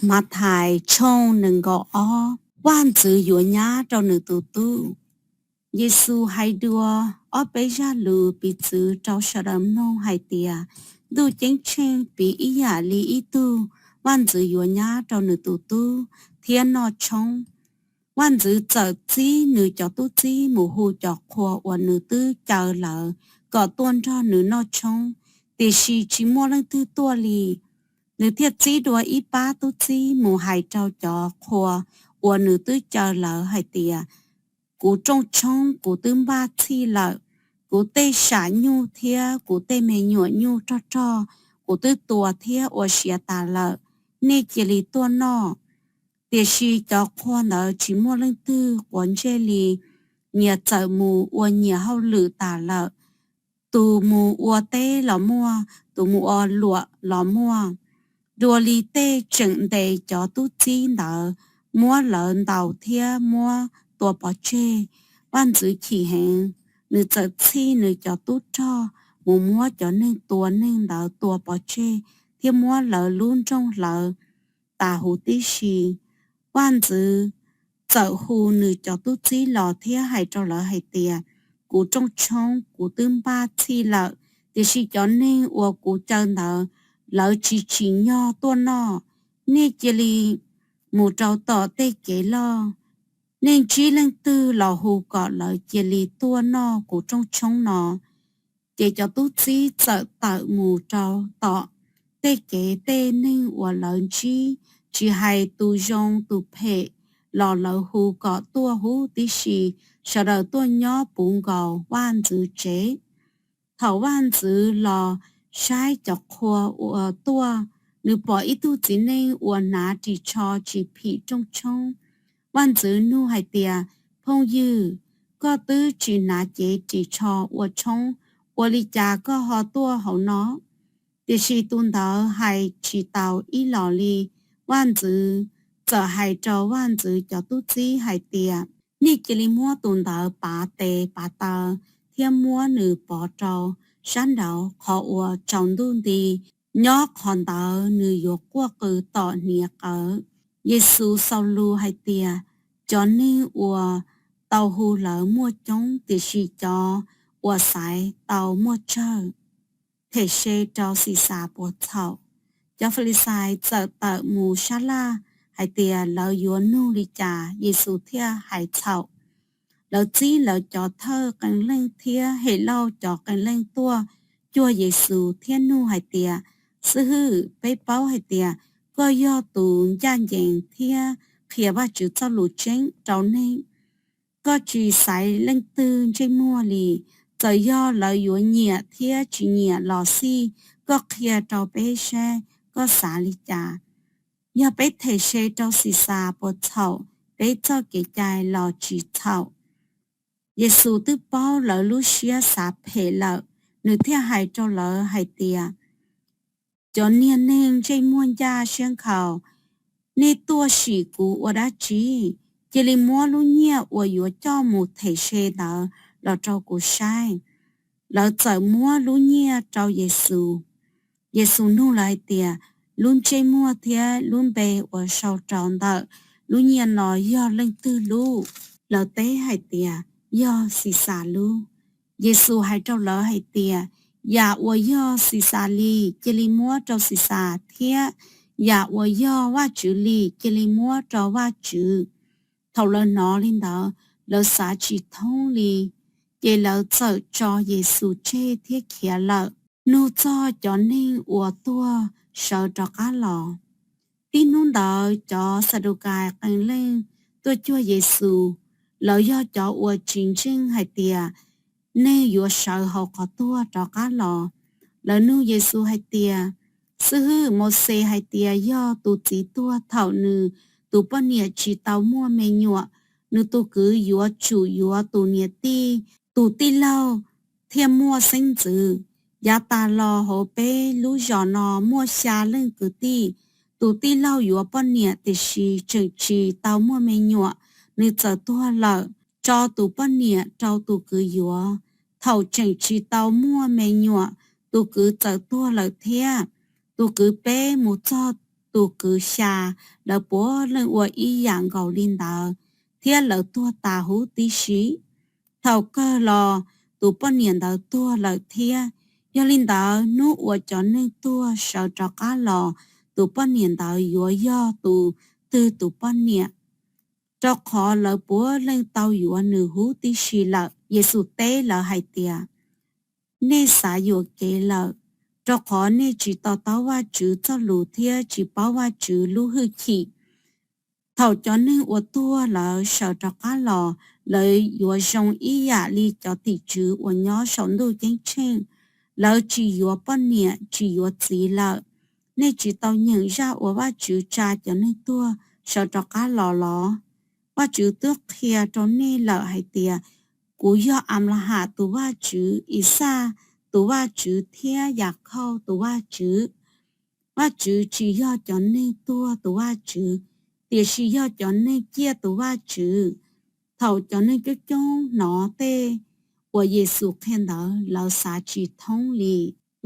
Mathais tshooj nees nkaum ob. Vaj ntxwv yuav nyab rau nws tus tub. Yexus hais dua ob peb zaj lus piv txwv rau sawv daws mloog hais tias, Ntuj Ceeb Tsheej piv ib yam li ib tug vaj ntxwv yuav nyab rau nws tus tub thiab noj tshoob. Vaj ntxwv txawm txib nws cov tub txib mus hu cov qhua uas nws twb caw lawm kom tuaj nrog nws noj tshoob, tiam sis tsis muaj leej twg tuaj li. Nws thiaj txib dua ib pab tub txib mus hais rau cov qhua uas nws twb caw lawm hais tias, Kuv rooj tshoob kuv twb npaj txhij lawm. Kuv tej sam nyuj thiab kuv tej me nyuam nyuj rog rog kuv twb tua thiab ua siav tas lawm. Nej cia li tuaj noj. Tiam sis cov qhua ntawd tsis muaj leej twg quav ntsej li. Nyias txawm mus ua nyias hauj lwm tas lawm. Tus mus ua teb los muaj, tus mus ua luam los muaj. Dua li tej tseem ntes cov tub txib ntawd muab lawv ntaus thiab muab tua pov tseg. Vaj ntxwv chim heev, nws txawm txhij nws cov tub rog mus muab cov neeg tua neeg ntawd tua pov tseg thiab muab lawv lub nroog hlawv tas huv tib si. Vaj ntxwv txawm hu nws cov tub txib los thiab hais rau lawv hais tias, Kuv rooj tshoob kuv twb npaj txhij lawm, tiam sis cov neeg uas kuv caw ntawd lawv tsis tsim nyog tuaj noj. Nej cia li mus rau tom tej kev loj, nej ntsib leej twg los hu kom lawv cia li tuaj noj kuv rooj tshoob no. Ces cov tub txib txawm tawm mus rau tom tej kev, tej neeg uas lawv ntsib, tsis hais tus zoo tus phem, los lawv hu kom tuaj huv tib si. Sawv daws tuaj nyob puv nkaus vaj ntxwv tsev. Thaum vaj ntxwv los saib cov qhua uas tuaj, nws pom ib tug txiv neej uas hnav ris tsho tsis phim rooj tshoob. Vaj ntxwv nug hais tias, Phooj ywg, koj twb tsis hnav cev ris tsho ua tshoob, ua li cas koj ho tuaj hauv no? Tiam sis tus ntawd hais tsis tau ib los li. Vaj ntxwv txawm hais rau vaj ntxwv cov tub txib hais tias, Nej cia li muab tus ntawd pav tes pav taw thiab muab nws pov rau sab nraud qhov uas tsaus ntuj nti. Nyob qhov ntawd nws yuav quaj qw tom hniav qawv. Yexus xaus lus hais tias, Cov neeg uas tau hu lawv muaj coob, tiam sis cov uas xaiv tau muaj tsawg. Them se rau Xixas puas txhaum? Cov Falixais txawm tawm mus sab laj hais tias lawv yuav nug li cas Yexus thiaj hais txhaum. Lawv txib lawv cov thawj qee leej thiab Helauj cov qee leej tuaj cuag Yexus thiab nug hais tias, Xib hwb, peb paub hais tias koj yog tus ncaj ncees thiab qhia Vajtswv txoj lus tseeb rau neeg. Koj tsis xaiv leej twg ntsej muag li. Txawm yog lawv yuav nyiam thiab tsis nyiam los xij, koj qhia rau peb saib koj xav li cas. Yog peb them se rau Xixas puas txhaum, peb txoj kev cai los tsis txhaum? Yexus twb paub lawv lub siab xav phem lawm, nws thiaj hais rau lawv hais tias, Cov niag neeg ntsej muag ncaj siab nkhaus, nej tuaj sim kuv ua dab tsi? Cia li muab lub nyiaj uas yuav coj mus them se ntawd los rau kuv saib. Lawv txawm muab lub nyiaj rau Yexus. Yexus nug lawv hais tias, Lub ntsej muag thiab lub npe uas sau rau ntawm lub nyiaj no yog leej twg lub? Lawv teb hais tias, Yog Xixas lub. Yexus hais rau lawv hais tias, Yam uas yog Xixas li, cia li muab rau Xixas, thiab yam uas yog Vajtswv li, cia li muab rau Vajtswv. Thaum lawv hnov li ntawd, lawv xav tsis thoob li, ces lawv txawm tso Yexus tseg thiab khiav lawm. Nug txog cov neeg uas tuag sawv rov qab los. Tib hnub ntawd cov Xadukais qee leej tuaj cuag Yexus. Lawv yog cov uas tsis ntseeg hais tias neeg yuav sawv hauv qhov tuag rov qab los. Lawv nug Yexus hais tias, Xib hwb, Mauxes hais tias yog tus txiv tuag thaum nws tus poj niam tsis tau muaj me nyuam, nws tus kwv yuav tsum yuav tus niam tij, tus tij laug thiaj muaj xeeb ntxwv. Yav tas los hauv peb lub zos no muaj xya leej kwv tij. Tus tij laug yuav poj niam tiam sis tseem tsis tau muaj me nyuam, nws txawm tuag lawm. Tso tus poj niam rau tus kwv yuav. Thaum tseem tsis tau muaj me nyuam, tus kwv txawm tuag lawm thiab. Tus kwv peb mus txog tus kwv xya, lawv puav leej ua ib yam nkaus li ntawd, thiab lawv tuag tas huv tib si. Thaum kawg los tus poj niam ntawd tuag lawm thiab. Yog li ntawd, hnub uas cov neeg tuag sawv rov qab los, tus poj niam ntawd yuav yog tus twg tus poj niam? Rau qhov lawv puav leej tau yuav nws huv tib si lawm. Yexus teb lawv hais tias, Nej xav yuam kev lawm, rau qhov nej tsis to taub Vajtswv txoj lus thiab tsis paub Vajtswv lub hwj chim. Thaum cov neeg uas tuag lawm sawv rov qab los, lawv yuav zoo ib yam li cov tim tswv uas nyob saum ntuj ceeb tsheej. Lawv tsis yuav poj niam, tsis yuav txiv lawm. Nej tsis tau nyeem zaj uas Vajtswv tsa cov neeg tuag sawv rov qab los los? Vajtswv twb qhia rau nej lawm hais tias, Kuv yog Anplaham tus Vajtswv, Ixaj tus Vajtswv thiab Yakhauj tus Vajtswv. Vajtswv tsis yog cov neeg tuag tus Vajtswv, tiam sis yog cov neeg ciaj tus Vajtswv. Thaum cov neeg coob coob hnov tej uas Yexus qhia ntawd, lawv xav tsis thoob li.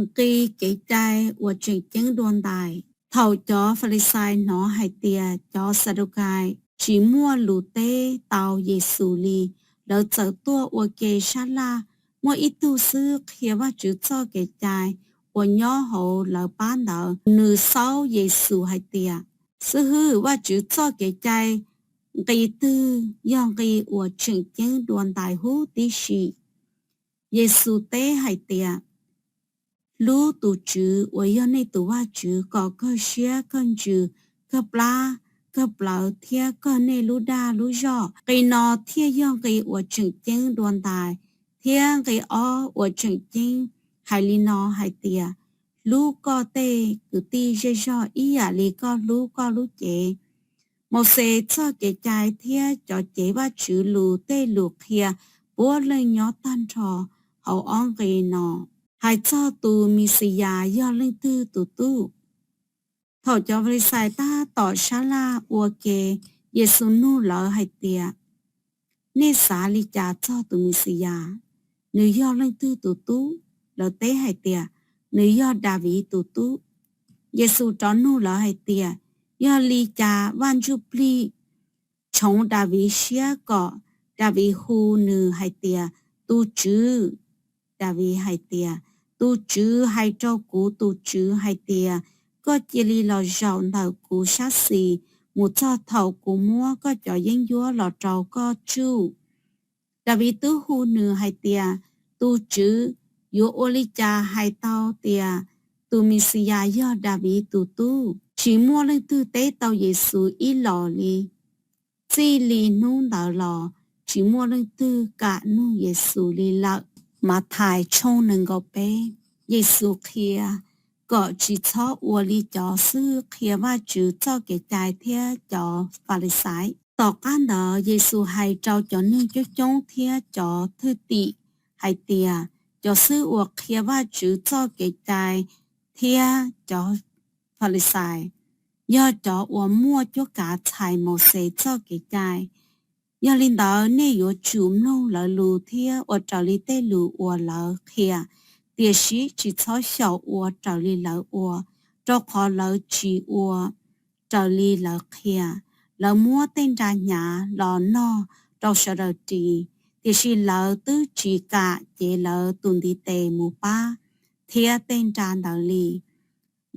Nqi kev cai uas tseem ceeb dua ntais. Thaum cov Falixais hnov hais tias cov Xadukais tsis muaj lus teb tau Yexus li, lawv txawm tuaj ua ke sab laj. Muaj ib tug xib hwb qhia Vajtswv txoj kev cai uas nyob hauv lawv pab ntawd, nws xaub Yexus hais tias, Xib hwb, Vajtswv txoj kev cai nqi twg yog nqi uas tseem ceeb dua ntais huv tib si? Yexus teb hais tias, Hlub tus Tswv uas yog nej tus Vajtswv kom kawg siab kawg ntsws, kawg plab kawg plawv thiab kawg nej lub dag lub zog. Nqi no thiaj yog nqi uas tseem ceeb dua ntais. Thiab nqi ob uas tseem ceeb hais li no hais tias, Hlub koj tej kwv tij zej zog ib yam li koj hlub koj lub cev. Mauxes txoj kev cai thiab cov cev Vajtswv lus tej lus qhia puav leej nyob tag nrho hauv ob nqi no. Hais txog tus Mixiyas yog leej twg tus tub? Thaum cov Falixais tab tom sab laj ua ke, Yexus nug lawv hais tias, Nej xav li cas txog tus Mixiyas? Nws yog leej twg tus tub? Lawv teb hais tias, Nws yog Daviv tus tub. Yexus rov nug lawv hais tias, Yog li cas Vaj Ntsujplig tshoov Daviv siab kom Daviv hu nws hais tias, Tus Tswv? Daviv hais tias, Tus Tswv hais rau kuv tus Tswv hais tias, Koj cia li los zaum ntawm kuv sab xis mus txog thaum kuv muab koj cov yeeb ncuab los rau koj tsuj. Daviv twb hu nws hais tias, Tus Tswv, yuav ua li cas hais tau tias tus Mixiyas yog Daviv tus tub? Tsis muaj leej twg teb tau Yexus ib los li. Txij li hnub ntawd los, tsis muaj leej twg kam nug Yexus li lawm. Mathais tshooj nees nkaum peb. Yexus qhia kom tsis txhob ua li cov xib hwb qhia Vajtswv txoj kev cai thiab cov Falixais. Tom qab ntawd Yexus hais rau cov neeg coob coob thiab cov thwj tim hais tias, Cov xib hwb uas qhia Vajtswv txoj kev cai thiab cov Falixais yog cov uas muaj cuab kav txhais Mauxes txoj kev cai. Yog li ntawd, nej yuav tsum mloog lawv lus thiab ua raws li tej lus uas lawv qhia. Tiam sis tsis txhob xyaum ua raws li lawv ua, rau qhov lawv tsis ua raws li lawv qhia. Lawv muab tej nra hnyav los nog rau sawv daws ris, tiam sis lawv twb tsis kam cev lawv tus ntiv tes mus pab thiab tej nra ntawd li.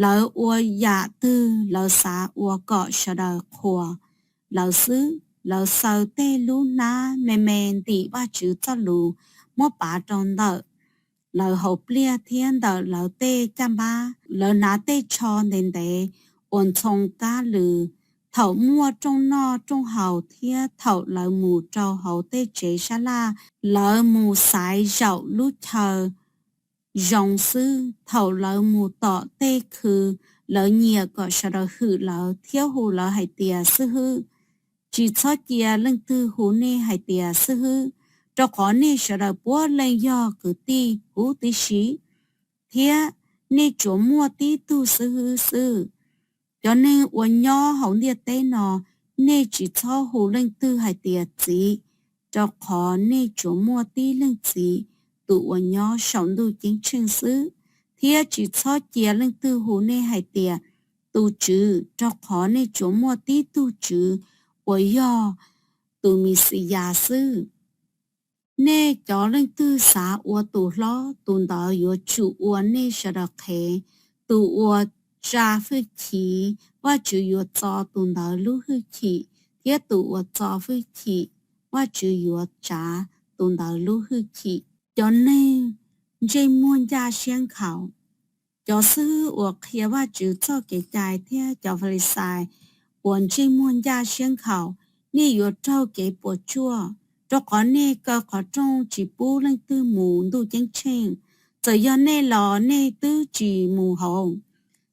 Lawv ua yam twg lawv xav ua kom sawv daws qhuas lawv xwb. Lawv xaws tej lub hnab me me ntim Vajtswv txoj lus, muab pav rau ntawm lawv hauv pliaj thiab ntawm lawv tej caj npab. Lawv hnav tej tsho ntev ntev uas ntxhoo kab lws thaum muaj rooj noj rooj haus, thiab thaum lawv mus rau hauv tej tsev sab laj, lawv mus xaiv zaum lub chaw zoo xwb. Thaum lawv mus tom tej khw, lawv nyiam kom sawv daws hwm lawv thiab hu lawv hais tias, Xib hwb. Tsis txhob cia leej twg hu nej hais tias, Xib hwb, rau qhov nej sawv daws puav leej yog kwv tij huv tib si, thiab nej tsuas muaj tib tug xib hwb xwb. Cov neeg uas nyob hauv ntiaj teb no, nej tsis txhob hu leej twg hais tias, Txiv, rau qhov nej tsuas muaj tib leeg Txiv, tus uas nyob saum ntuj ceeb tsheej xwb. Thiab tsis txhob cia leej twg hu nej hais tias, tus Tswv, rau qhov nej tsuas muaj tib tug Tswv uas yog tus Mexiyas xwb. Nej cov leej twg xav ua tus hlob, tus ntawd yuav tsum ua nej sawv daws qhev. Tus uas tsa fwj chim, Vajtswv yuav txo tus ntawd lub hwj chim, thiab tus uas txo fwj chim, Vajtswv yuav tsav tus ntawd lub hwj chim. Cov neeg ntsej muag ncaj siab nkhaus. Cov xib hwb uas qhia Vajtswv txoj kev cai thiab cov Falixais uas ntsej muag ncaj siab nkhaus, nej yuav raug kev puas tsuaj, rau qhov nej kaw qhov rooj tsis pub leej twg mus Ntuj Ceeb Tsheej. Txawm yog nej los nej twb tsis mus hauv,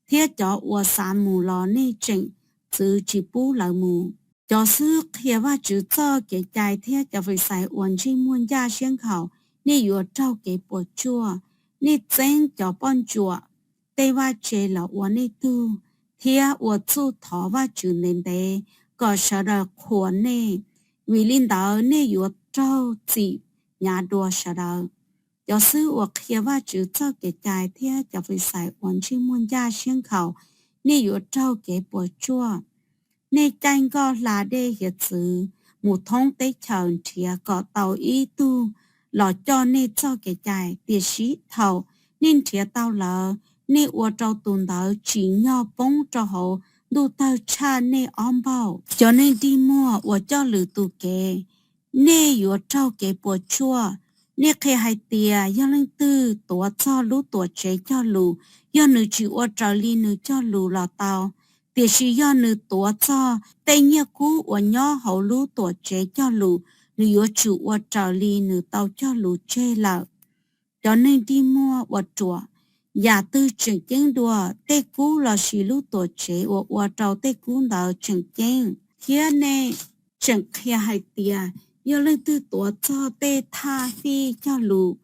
thiab cov uas xav mus los nej tseem txwv tsis pub lawv mus. Cov xib hwb qhia Vajtswv txoj kev cai thiab cov Falixais uas ntsej muag ncaj siab nkhaus, nej yuav raug kev puas tsuaj. Nej txeeb cov poj ntsuam tej vaj tse los ua nej tug, thiab ua txuj thov Vajtswv ntev ntev kom sawv daws qhuas nej. Vim li ntawd nej yuav raug txim hnyav dua sawv daws. Cov xib hwb uas qhia Vajtswv txoj kev cai thiab cov Falixais uas ntsej muag ncaj siab nkhaus, nej yuav raug kev puas tsuaj. Nej caij nkoj hla dej hiav txwv mus thoob teb chaws nrhiav kom tau ib tug los coj nej txoj kev cai, tiam sis thaum nej nrhiav tau lawm, nej ua rau tus ntawd tsim nyog poob rau hauv ntuj tawg tshaj nej ob npaug. Cov neeg dig muag uas coj lwm tus kev, nej yuav raug kev puas tsuaj. Nej qhia hais tias, yog leej twg tuav txog lub Tuamtsev cog lus, yog nws tsis ua raws li nws cog lus los tau. Tiam sis yog nws tuav txog tej nyiaj kub uas nyob hauv lub Tuamtsev cog lus, nws yuav tsum ua raws li nws tau cog lus tseg lawm. Cov neeg dig muag uas ruam, yam twg tseem ceeb dua, tej kub lossis lub Tuamtsev uas ua rau tej kub ntawd tseem ceeb? Thiab nej tseem qhia hais tias, yog leej twg tuav txog tej thaj fij cog lus,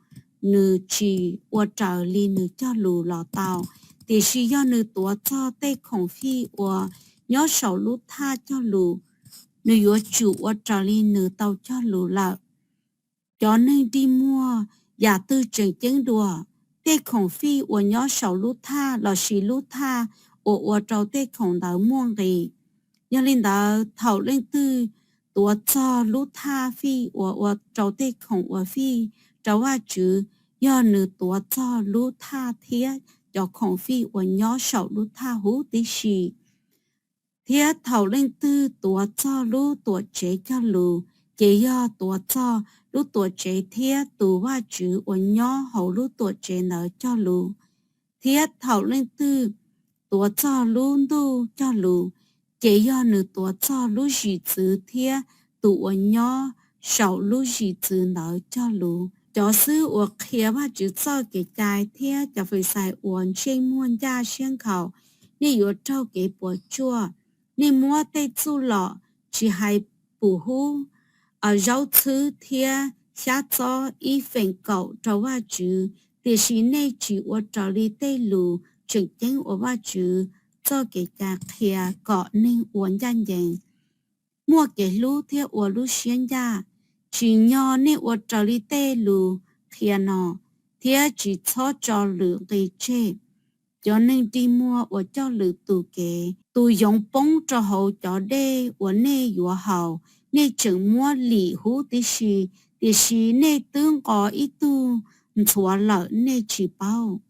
nws tsis ua raws li nws cog lus los tau. Tiam sis yog nws tuav txog tej khoom fij uas nyob saum lub thaj cog lus, nws yuav tsum ua raws li nws tau cog lus lawm. Cov neeg dig muag, yam twg tseem ceeb dua, tej khoom fij uas nyob saum lub thaj lossis lub thaj uas ua rau tej khoom ntawd muaj nqis? Yog li ntawd, thaum leej twg tuav txog lub thaj fij uas ua rau tej khoom uas fij rau Vajtswv, yog nws tuav txog lub thaj thiab cov khoom fij uas nyob saum lub thaj huv tib si. Thiab thaum leej twg tuav txog lub Tuamtsev cog lus, ces yog tuav txog lub Tuamtsev thiab tus Vajtswv uas nyob hauv lub Tuamtsev ntawd cog lus. Thiab thaum leej twg tuav txog lub ntuj cog lus, ces yog nws tuav txog lub zim txwv thiab tus uas nyob saum lub zim txwv ntawd cog lus. Cov xib hwb uas qhia Vajtswv txoj kev cai thiab cov Falixais uas ntsej muag ncaj siab nkhaus, nej yuav raug kev puas tsuaj. Nej muab tej txuj lom tsis hais pum hub, zaub txhwb thiab xyab txob ib feem kaum rau Vajtswv, tiam sis nej tsis ua raws li tej lus tseem ceeb uas Vajtswv txoj kev cai qhia kom neeg ua ncaj ncees, muaj kev hlub thiab ua lub siab ncaj. Tsim nyog nej ua raws li tej lus qhia no, thiab tsis txhob tso lwm nqi tseg. Cov neeg dig muag uas coj lwm tus kev, tus yoov poob rau hauv cov dej uas nej yuav haus. Nej tseem muab lim huv tib si, tiam sis nej twb nqo ib tug ntxhuav lawm nej tsis paub.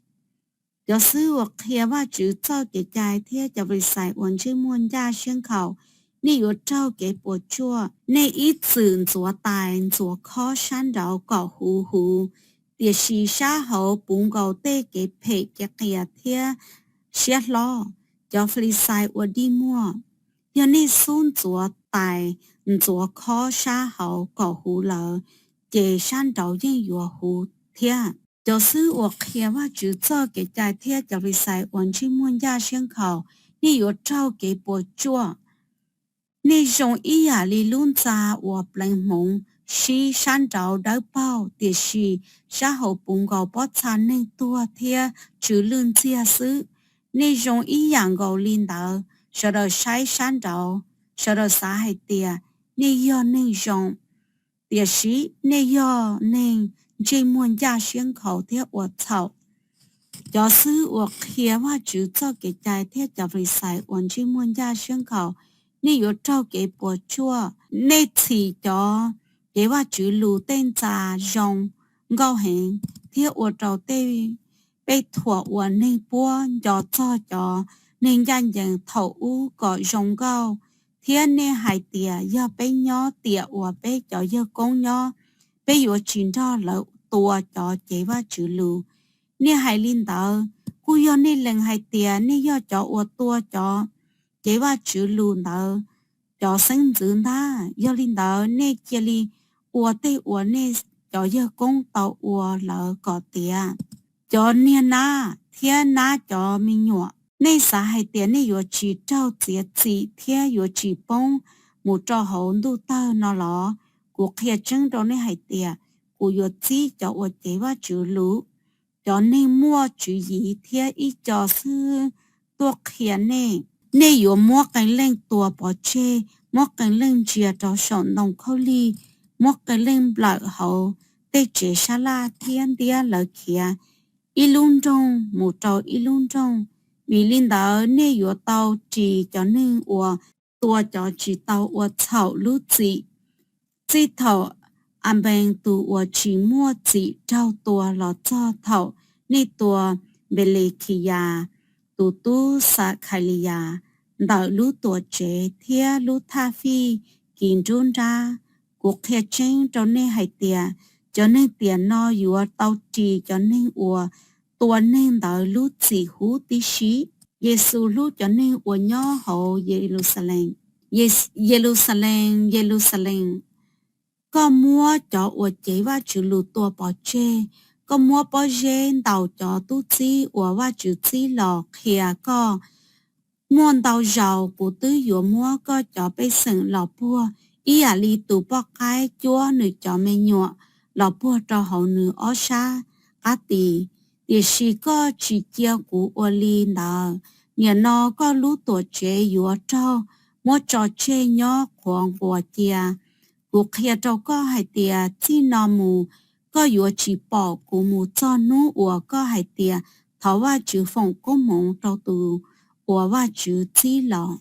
Cov xib hwb uas qhia Vajtswv txoj kev cai thiab cov Falixais uas ntsej muag ncaj siab nkhaus, nej yuav raug kev puas tsuaj. Nej ib txwm ntxuav tais ntxuav khob sab nraud kom huv huv, tiam sis sab hauv puv nkaus tej kev phem kev qias thiab siab hlob. Cov Falixais uas dig muag, yog nej xub ntxuav tais ntxuav khob sab hauv kom huv lawm, ces sab nraud yeej yuav huv thiab. Cov xib hwb uas qhia Vajtswv txoj kev cai thiab cov Falixais uas ntsej muag ncaj siab nkhaus, nej yuav raug kev puas tsuaj. Nej zoo ib yam li lub ntxa uas pleev hmoov sib sab nraud dawb paug, tiam sis sab hauv puv nkaus pob txha neeg tuag thiab tsw lwj ntxiag xwb. Nej zoo ib yam nkaus li ntawd, sawv daws saib sab nraud, sawv daws xav hais tias nej yog neeg zoo, tiam sis nej yog neeg ntsej muag ncaj siab nkhaus thiab ua txhaum. Cov xib hwb uas qhia Vajtswv txoj Kev cai thiab cov Falixais uas ntsej muag ncaj siab nkhaus, nej yuav raug kev puas tsuaj! Nej txhim cov cev Vajtswv lus tej ntxa zoo nkauj heev, thiab ua rau tej pej thuam uas neeg puab nco txog cov neeg ncaj ncees thaum ub kom zoo nkauj, thiab nej hais tias, Yog peb nyob tiam uas peb cov yawg koob nyob, peb yuav tsis nrog lawv tua cov cev Vajtswv lus. Nej hais li ntawd, kuj yog nej lees hais tias nej yog cov uas tua cov cev Vajtswv lus ntawd cov xeeb ntxwv ntag. Yog li ntawd, nej cia li ua tej uas nej cov yawg koob tau ua lawm kom tiav. Cov niag nab thiab nab cov me nyuam, nej xav hais tias nej yuav tsis raug txiav txim thiab yuav tsis poob mus rau hauv ntuj tawg no los? Kuv qhia tseeb rau nej hais tias, kuv yuav txib cov uas cev Vajtswv lus, cov neeg muaj tswv yim thiab ib co xib hwb tuaj qhia nej. Nej yuav muab qee leej tua pov tseg, muab qee leej ntsia rau saum ntoo khaub lig, muab qee leej nplawm hauv tej tsev sab laj thiab ntiab lawv khiav ib lub nroog mus rau ib lub nroog. Vim li ntawd, nej yuav tau ris cov neeg uas tua cov tsis tau ua txhaum lub txim. Txij thaum Anpees tus uas tsis muaj txim raug tua los txog thaum nej tua Npelekhiyas tus tub Xakhaliyas ntawm lub Tuamtsev thiab lub thaj fij kis nruab nrab, kuv qhia tseeb rau nej hais tias, cov neeg tiam no yuav tau ris cov neeg uas tua neeg ntawd lub txim huv tib si. Yexus hlub cov neeg uas nyob hauv Yeluxalees. Yeluxalees, Yeluxalees, koj muab cov uas cev Vajtswv lus tua pov tseg! Koj muab pob zeb ntaus cov tub txib uas Vajtswv txib los qhia koj! Muaj ntau zaus kuv twb yuav muab koj cov pej xeem los puag ib yam li tus poj qaib cuab nws cov me nyuam los puag rau hauv nws ob sab qab tis, tiam sis koj tsis cia kuv ua li ntawd. Nim no koj lub Tuamtsev yuav raug muab tso tseg nyob qhuav nquas cia. Kuv qhia rau koj hais tias, txij no mus koj yuav tsis pom kuv mus txog hnub uas koj hais tias, thov Vajtswv foom koob hmoov rau tus uas Vajtswv txib los.